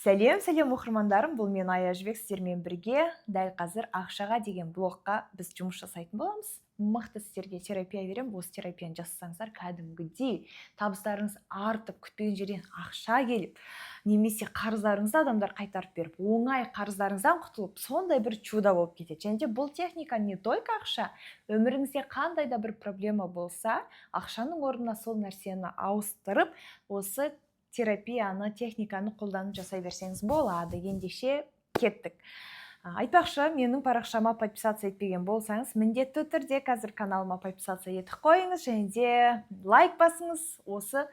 Сәлем, сәлем, оқырмандарым! Бұл мен, Ая Жібек. Сіздермен бірге дәл қазір ақшаға деген блокқа біз жұмыс жасайтын боламыз. Мықты сіздерге терапия беремін. Осы терапияны жасасаңыздар, кәдімгідей табыстарыңыз артып, күтпеген жерден ақша келіп немесе қарыздарыңызды адамдар қайтарып беріп, оңай қарыздарыңыздан құтылып, сондай бір чудо болып кетеді. Және де бұл техника не только ақша, өміріңізде қандай да бір проблема болса, ақшаның орнына сол нәрсені ауыстырып, осы терапияны, техниканы қолданып жасай берсеңіз болады. Ендеше кеттік. Айтпақшы, менің парақшама подписаться етпеген болсаңыз, міндетті түрде қазір каналыма подписаться етіп қойыңыз және де лайк басыңыз. Осы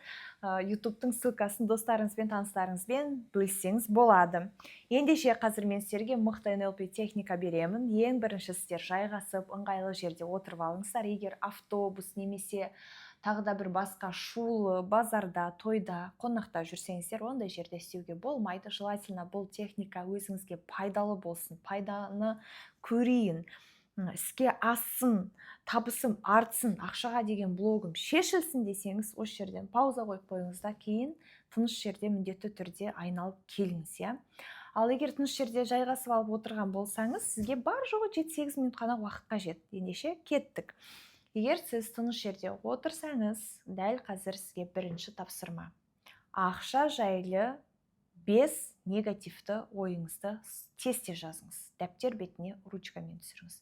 Ютубтың ссылкасын достарыңызбен, таныстарыңызбен бөліссеңіз болады. Ендеше қазір мен сіздерге мықты НЛП техника беремін. Ең бірінші сіздер жайғасып, ыңғайлы жерде отырып алыңыздар. Егер автобус немесе тағы да бір басқа шулы базарда, тойда, қонақта жүрсеңіздер, ондай жерде істеуге болмайды. Желательно бұл техника өзіңізге пайдалы болсын, пайданы көрейін, іске ассын, табысым артсын, ақшаға деген блогым шешілсін десеңіз, осы жерден пауза қойып қойыңыз да, кейін тыныш жерде міндетті түрде айналып келіңіз, иә. Ал егер тыныш жерде жайғасып алып отырған болсаңыз, сізге бар жоғы 7-8 минут қана уақыт қажет. Ендеше кеттік. Егер сіз тыныш жерде отырсаңыз, дәл қазір сізге бірінші тапсырма: ақша жайлы бес негативті ойыңызды тез тез жазыңыз, дәптер бетіне ручкамен түсіріңіз.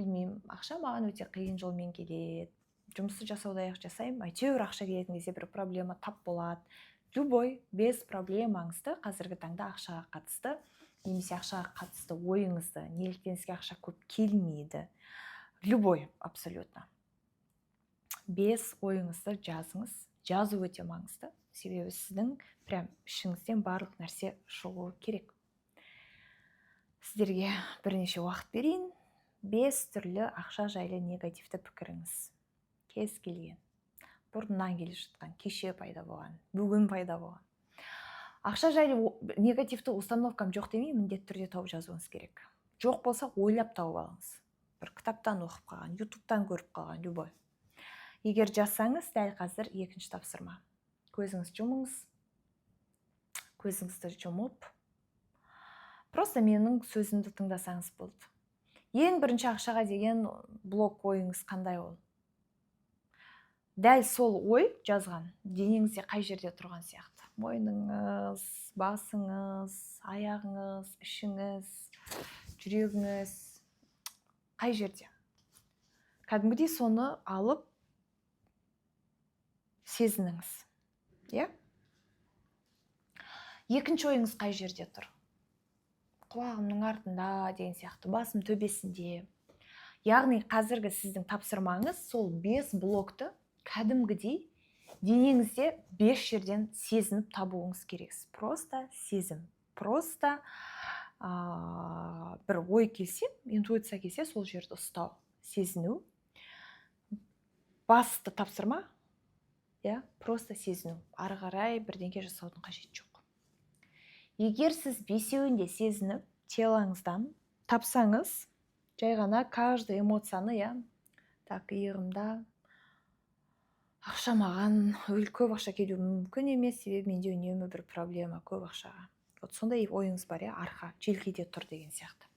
Білмеймін, ақша маған өте қиын жолмен келеді, жұмысты жасаудай ақ жасаймын, әйтеуір ақша келетін кезде бір проблема тап болады. Любой бес проблемаңызды қазіргі таңда ақшаға қатысты немесе ақшаға қатысты ойыңызды, неліктен сізге ақша көп келмейді, любой абсолютно бес ойыңызды жазыңыз. Жазу өте маңызды, себебі сіздің прям ішіңізден барлық нәрсе шығуы керек. Сіздерге бірнеше уақыт берейін. Бес түрлі ақша жайлы негативті пікіріңіз, кез келген, бұрыннан келе жатқан, кеше пайда болған, бүгін пайда болған. Ақша жайлы негативті установкам жоқ демей, міндетті түрде тауып жазуыңыз керек. Жоқ болса, ойлап тауып алыңыз, бір кітаптан оқып қалған, Ютубтан көріп қалған, любой. Егер жазсаңыз, дәл қазір екінші тапсырма: көзіңізді жұмыңыз. Көзіңізді жұмып, просто менің сөзімді тыңдасаңыз болды. Ең бірінші ақшаға деген блок ойыңыз қандай? Ол дәл сол ой жазған денеңізде қай жерде тұрған сияқты? Мойныңыз, басыңыз, аяғыңыз, ішіңіз, жүрегіңіз, қай жерде? Кәдімгідей соны алып сезініңіз, иә. Екінші ойыңыз қай жерде тұр? Құлағымның артында деген сияқты, басым төбесінде. Яғни қазіргі сіздің тапсырмаңыз: сол бес блокты кәдімгідей денеңізде бес жерден сезініп табуыңыз керексіз. Просто сезім, просто бір ой келсе, интуиция келсе, сол жерді ұстау, сезіну. Басты тапсырма, иә, просто сезіну. Ары қарай бірдеңке жасаудың қажеті жоқ. Егер сіз бесеуін де сезініп, телоңыздан тапсаңыз, жай ғана каждый эмоцияны, иә, так, иығымда ақша маған көп ақша келуі мүмкін емес, себебі менде үнемі бір проблема көп ақшаға, вот сондай ойыңыз бар, иә, арқа, желкеде тұр деген сияқты.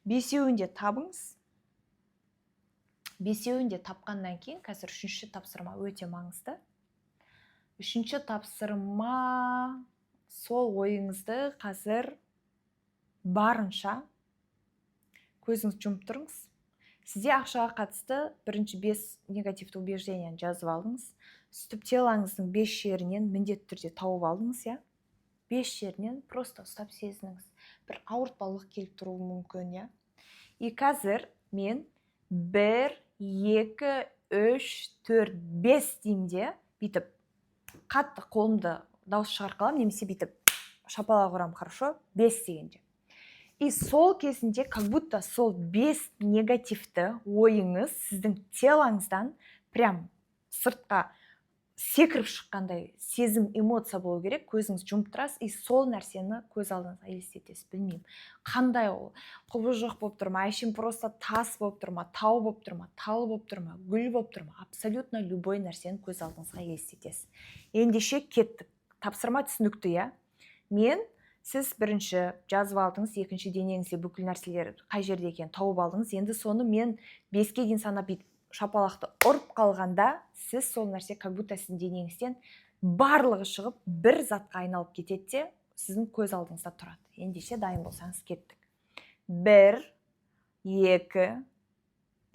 Бесеуін де табыңыз. Бесеуін де тапқаннан кейін қазір үшінші тапсырма өте маңызды. Үшінші тапсырма: сол ойыңызды қазір барынша, көзіңізді жұмып тұрыңыз. Сізде ақшаға қатысты бірінші бес негативті убеждениені жазып алдыңыз, сөйтіп телоңыздың бес жерінен міндетті түрде тауып алдыңыз, иә. Бес жерінен просто ұстап сезініңіз, бір ауыртпалық келіп тұруы мүмкін, иә. И қазір мен бір, екі, үш, төрт, бес деймін де, бүйтіп қатты қолымды дауыс шығарып қаламын немесе бүйтіп шапалақ ұрамын, хорошо? Бес дегенде. И сол кезінде как будто сол бес негативті ойыңыз сіздің телоңыздан прям сыртқа секіріп шыққандай сезім, эмоция болу керек. Көзіңізді жұмып тұрасыз и сол нәрсені көз алдыңызға елестетесіз. Білмеймін, қандай ол: құбыжық болып тұр ма, әшейін просто тас болып тұр ма, тау болып тұр ма, тал болып тұр ма, гүл болып тұр ма, абсолютно любой нәрсені көз алдыңызға елестетесіз. Ендеше кеттік. Тапсырма түсінікті, иә? Мен Сіз бірінші жазып алдыңыз, екінші, денеңізде бүкіл нәрселер қай жерде екенін тауып алдыңыз. Енді соны мен 5-ке дейін санап, бүйтіп шапалақты ұрып қалғанда, сіз сол нәрсе как будто сіздің денеңізден барлығы шығып, бір затқа айналып кетеді де, сіздің көз алдыңызда тұрады. Ендеше, дайын болсаңыз, кеттік. Бір, екі,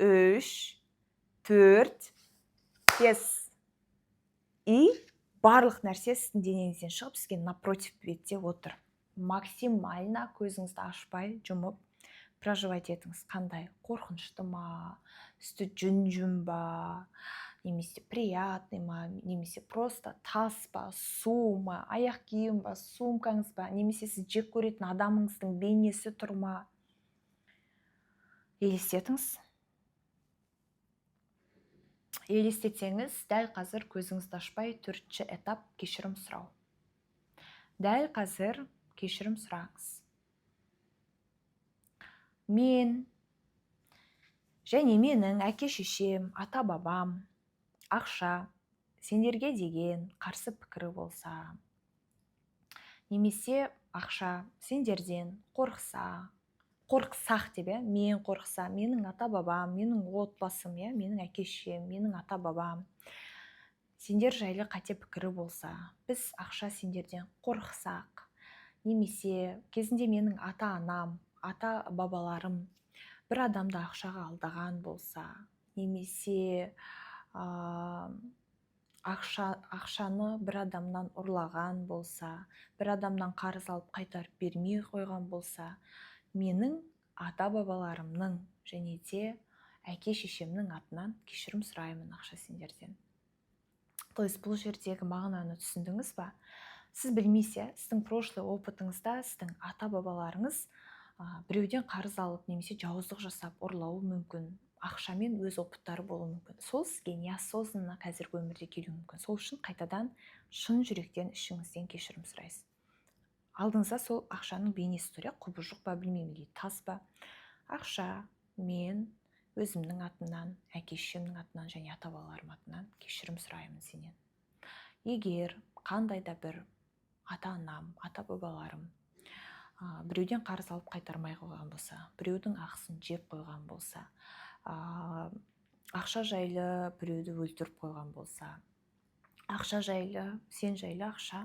үш, төрт, бес. И барлық нәрсе сіздің денеңізден шығып, сізге напротив бетте отыр. Максимально көзіңізді ашпай, жұмып проживать етіңіз. Қандай, қорқынышты ма, үсті жүн жүн ба, немесе приятный ма, немесе просто тас па, су ма, аяқ киім ба, сумкаңыз ба, немесе сіз жек көретін адамыңыздың бейнесі тұр ма, елестетіңіз. Елестетсеңіз, дәл қазір көзіңізді ашпай, төртінші этап — кешірім сұрау. Дәл қазір кешірім сұраңыз. Мен және менің әке шешем, ата бабам, ақша сендерге деген қарсы пікірі болса, немесе ақша сендерден қорықса, қорықсақ деп, иә, мен қорықса, менің ата бабам, менің отбасым, иә, менің әке шешем, менің ата бабам сендер жайлы қате пікірі болса, біз, ақша, сендерден қорықсақ, немесе кезінде менің ата анам, ата бабаларым бір адамды ақшаға алдаған болса, немесе ақшаны бір адамнан ұрлаған болса, бір адамнан қарыз алып, қайтарып бермей қойған болса, менің ата бабаларымның және де әке шешемнің атынан кешірім сұраймын, ақша, сендерден. То есть бұл жердегі мағынаны түсіндіңіз ба? Сіз білмейсіз, иә, сіздің прошлый опытыңызда сіздің ата бабаларыңыз біреуден қарыз алып немесе жауыздық жасап, ұрлауы мүмкін, ақшамен өз опыттары болуы мүмкін. Сол сізге неосознанно қазіргі өмірде келуі мүмкін. Сол үшін қайтадан шын жүректен, ішіңізден кешірім сұрайсыз. Алдыңызда сол ақшаның бейнесі тұр, иә, құбыжық па, білмеймін, или тас па. Ақша, мен өзімнің атымнан, әке шешемнің атынан және ата бабаларым атынан кешірім сұраймын сенен. Егер қандай да бір ата анам, ата бабаларым біреуден қарыз алып, қайтармай қойған болса, біреудің ақысын жеп қойған болса, ақша жайлы біреуді өлтіріп қойған болса, ақша жайлы, сен жайлы, ақша,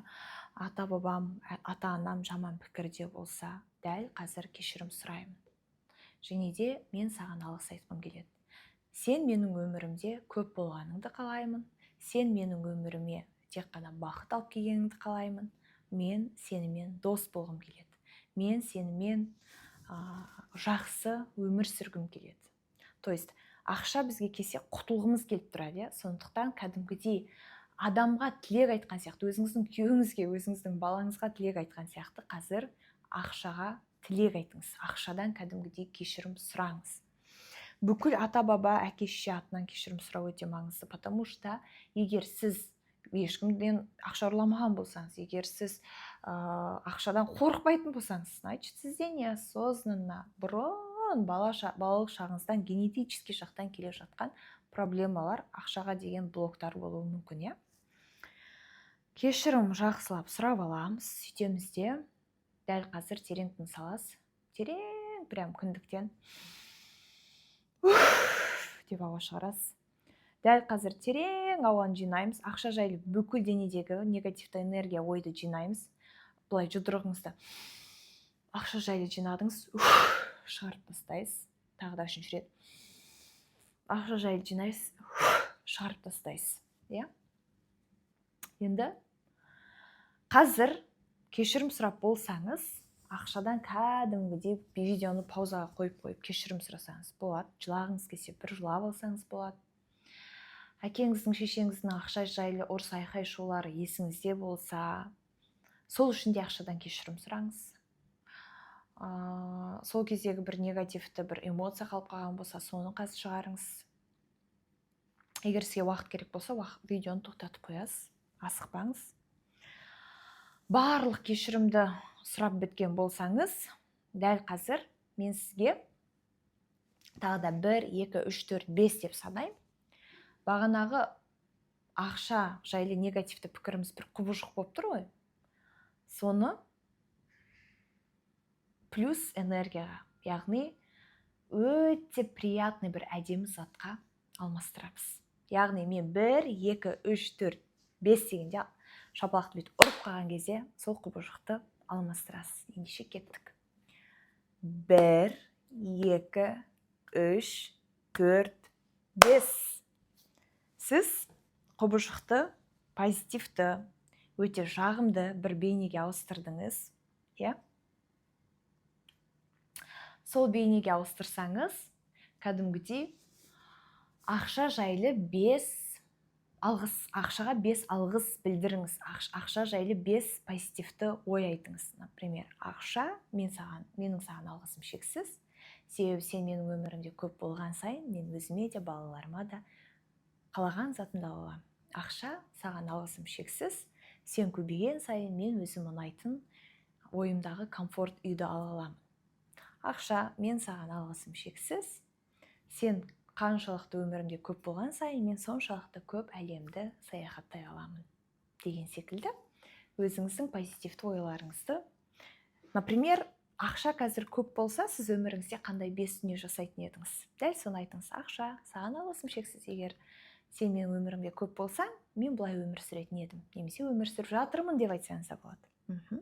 ата бабам, ата анам жаман пікірде болса, дәл қазір кешірім сұраймын. Және де мен саған алғыс айтқым келеді. Сен менің өмірімде көп болғаныңды қалаймын. Сен менің өміріме тек қана бақыт алып келгеніңді қалаймын. Мен сенімен дос болғым келеді. Мен сенімен жақсы өмір сүргім келеді. То есть ақша бізге келсе, құтылғымыз келіп тұрады, иә. Сондықтан кәдімгідей адамға тілек айтқан сияқты, өзіңіздің күйеуіңізге, өзіңіздің балаңызға тілек айтқан сияқты, қазір ақшаға тілек айтыңыз, ақшадан кәдімгідей кешірім сұраңыз. Бүкіл ата баба, әке шеше атынан кешірім сұрау өте маңызды, потому что егер сіз ешкімден ақша ұрламаған болсаңыз, егер сіз ақшадан қорықпайтын болсаңыз, значит, сізде неосознанно бұрын балалық шағыңыздан генетический жақтан келе жатқан проблемалар, ақшаға деген блоктар болуы мүмкін, иә. Кешірім жақсылап сұрап аламыз. Сөйтеміз де, дәл қазір терең тыныс аласыз, терең, прям кіндіктен деп ауа шығарасыз. Дәл қазір терең ауаны жинаймыз. Ақша жайлы бүкіл денедегі негативті энергия, ойды жинаймыз. Былай жұдырығыңызды ақша жайлы жинадыңыз, шығарып тастайсыз. Тағы да үшінші рет ақша жайлы жинайсыз, шығарып тастайсыз, иә. Енді қазір кешірім сұрап болсаңыз, ақшадан кәдімгідей видеоны паузаға қойып қойып кешірім сұрасаңыз болады. Жылағыңыз келсе, бір жылап алсаңыз болады. Әкеңіздің, шешеңіздің ақша жайлы ұрыс, айқай шулары есіңізде болса, сол үшін де ақшадан кешірім сұраңыз. Сол кездегі бір негативті бір эмоция қалып қалған болса, соны қазір шығарыңыз. Егер сізге уақыт керек болса, видеоны тоқтатып қоясыз, асықпаңыз. Барлық кешірімді сұрап біткен болсаңыз, дәл қазір мен сізге тағы да бір, екі, үш, төрт, бес деп санаймын. Бағанағы ақша жайлы негативті пікіріміз бір құбыжық болып тұр ғой, соны Плюс энергияға, яғни өте приятный бір әдемі затқа алмастырамыз. Яғни мен 1, 2, 3, 4, 5 дегенде шапалақты бүйтіп ұрып қалған кезде сол құбыжықты алмастырасыз. Ендеше кеттік. 1, 2, 3, 4, 5. Сіз құбыжықты позитивті, өте жағымды бір бейнеге ауыстырдыңыз, иә? Сол бейнеге ауыстырсаңыз, кәдімгідей ақша жайлы 5 алғыс, ақшаға 5 алғыс білдіріңіз, ақша жайлы 5 позитивті ой айтыңыз. Например, ақша, менің саған алғысым шексіз, себебі сен менің өмірімде көп болған сайын мен өзіме де, балаларыма да қалаған затымды ала аламын. Ақша, саған алғысым шексіз, сен көбейген сайын мен өзім ұнайтын ойымдағы комфорт үйді ала аламын. Ақша, мен саған алғысым шексіз, сен қаншалықты өмірімде көп болған сайын мен соншалықты көп әлемді саяхаттай аламын деген секілді өзіңіздің позитивті ойларыңызды. Например, ақша қазір көп болса, сіз өміріңізде қандай 5 дүние жасайтын едіңіз, дәл соны айтыңыз. Ақша, саған алғысым шексіз, егер сен менің өмірімде көп болсаң, мен былай өмір сүретін едім немесе өмір сүріп жатырмын деп айтсаңыз да болады.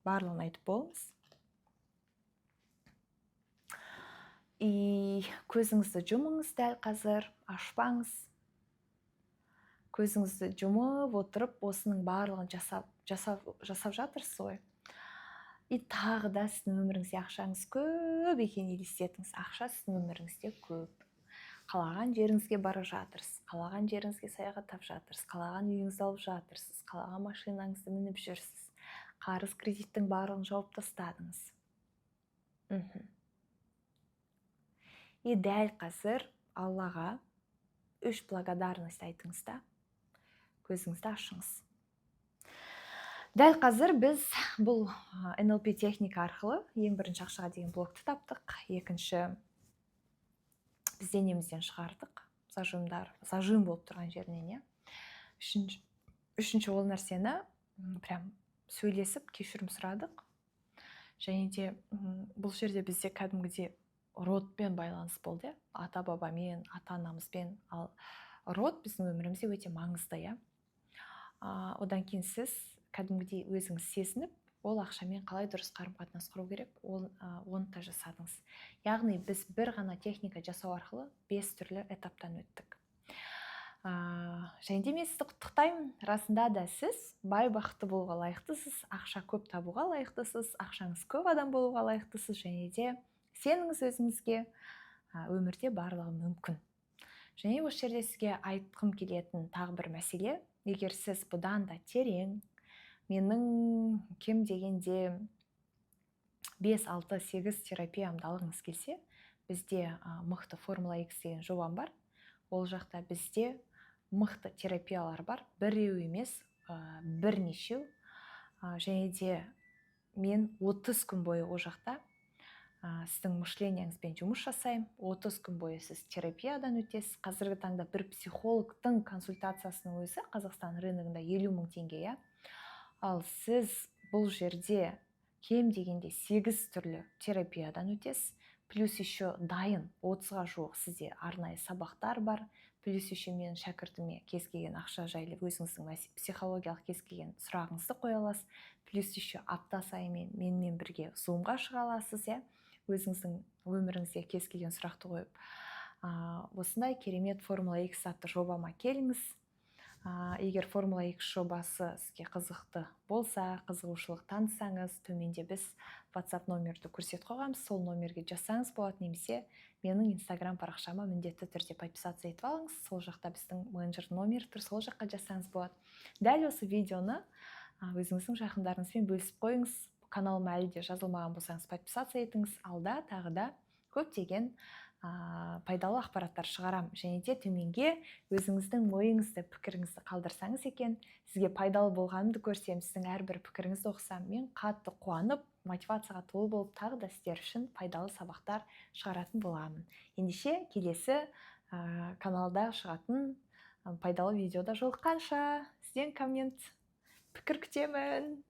Барлығын айтып болыңыз. И көзіңізді жұмыңыз дәл қазір, ашпаңыз. Көзіңізді жұмып отырып, осының барлығын жасап жатырсыз ғой. И тағы да сіздің өміріңізде ақшаңыз көп екенін елестетіңіз. Ақша сіздің өміріңізде көп. Қалаған жеріңізге бара жатырсыз, қалаған жеріңізге саяхаттап жатырсыз, қалаған үйіңізді алып жатырсыз, қалаған машинаңызды мініп жүрсіз, қарыз кредиттің барлығын жауып тастадыңыз. И дәл қазір Аллаға 3 благодарность айтыңыз да, көзіңізді ашыңыз. Дәл қазір біз бұл НЛП техника арқылы ең бірінші ақшаға деген блокты таптық, екінші біз денемізден шығардық зажимдар, зажим болып тұрған жерінен, иә. Үшінші ол нәрсені прям сөйлесіп кешірім сұрадық. Және де бұл жерде бізде кәдімгідей родпен байланыс болды, иә? Ата бабамен, ата анамызбен. Ал род біздің өмірімізде өте маңызды, иә. Одан кейін сіз кәдімгідей өзіңіз сезініп, ол ақшамен қалай дұрыс қарым-қатынас құру керек, ол оны да жасадыңыз. Яғни біз бір ғана техника жасау арқылы 5 түрлі этаптан өттік. Және де мен сізді құттықтаймын. Расында да сіз бай бақытты болуға лайықтысыз, ақша көп табуға лайықтысыз, ақшаңыз көп адам болуға лайықтысыз. Және де сеніңіз өзіңізге, өмірде барлығы мүмкін. Және осы жерде сізге айтқым келетін тағы бір мәселе, егер сіз бұдан да терең, менің кем дегенде 5, 6, 8 терапиямды алғыңыз келсе, бізде мықты Формула X деген жобам бар. Ол жақта бізде мықты терапиялар бар, біреу емес, бірнешеу. Және де мен 30 күн бойы ол жақта сіздің мышлениеңізбен жұмыс жасаймын. 30 күн бойы сіз терапиядан өтесіз. Қазіргі таңда бір психологтың консультациясының өзі Қазақстан рыногында 50 мың теңге, иә. Ал сіз бұл жерде кем дегенде 8 түрлі терапиядан өтесіз, плюс еще дайын 30-ға жуық сізде арнайы сабақтар бар, плюс еще менің шәкіртіме кез келген ақша жайлы өзіңіздің психологиялық кез келген сұрағыңызды қоя аласыз, плюс еще апта сайын менімен бірге зумға шыға аласыз, иә, өзіңіздің өміріңізде кез келген сұрақты қойып. Осындай керемет Формула X атты жобама келіңіз. Егер Формула X жобасы сізге қызықты болса, қызығушылық танытсаңыз, төменде біз WhatsApp номерді көрсетіп қойғанбыз, сол номерге жазсаңыз болады, немесе менің Instagram парақшама міндетті түрде подписаться етіп алыңыз, сол жақта біздің менеджер номері тұр, сол жаққа жазсаңыз болады. Дәл осы видеоны өзіңіздің жақындарыңызбен бөлісіп қойыңыз. Каналыма әлі де жазылмаған болсаңыз, подписаться етіңіз. Алда тағы да көптеген пайдалы ақпараттар шығарам. Және де төменге өзіңіздің ойыңызды, пікіріңізді қалдырсаңыз екен, сізге пайдалы болғанымды көрсем, сіздің әрбір пікіріңізді оқысам, мен қатты қуанып, мотивацияға толы болып, тағы да сіздер үшін пайдалы сабақтар шығаратын боламын. Ендеше келесі каналда шығатын пайдалы видеода жолыққанша, сізден коммент, пікір күтемін.